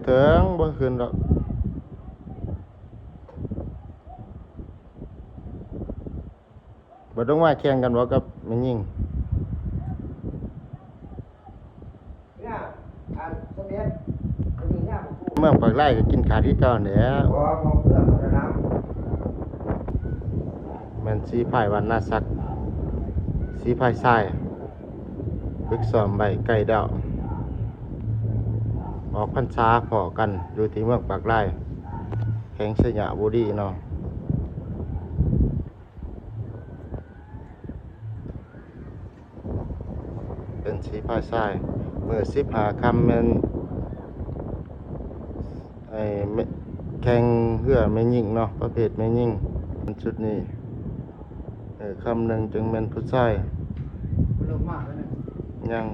ເຖິງ ບໍ່ຂຶ້ນດອກ. ບໍ່ຕ້ອງມາແຂ່ງກັນບໍ່ກັບແມ່ຍິງ? ເມືອງປາກລາຍກໍກິນຂາດຄືເກົ່າຫັ້ນແຫຼະ. ແມ່ນສີພາຍບ້ານນາສັກ ສີພາຍຊາຍ ຝຶກຊ້ອມໄວ້ໃກ້ແລ້ວ. ອອກພັນສາພໍ້ກັນຢູ່ທີ່ເມືອງປາກລາຍ ແຂວງໄຊຍະບູລີເນາະ. ເປັນສີພາຍຊາຍ ມື້ສິບຫ້າຄ່ຳແມ່ນ ໄອ້ ແຂ່ງເຮືອແມ່ຍິງເນາະ ປະເພດແມ່ຍິງ. ຊຸດນີ້ ເອີ ຄ່ຳໜຶ່ງຈຶ່ງແມ່ນຜູ້ຊາຍ. ບໍ່ລົງມາແລ້ວນະ? ຍັງ.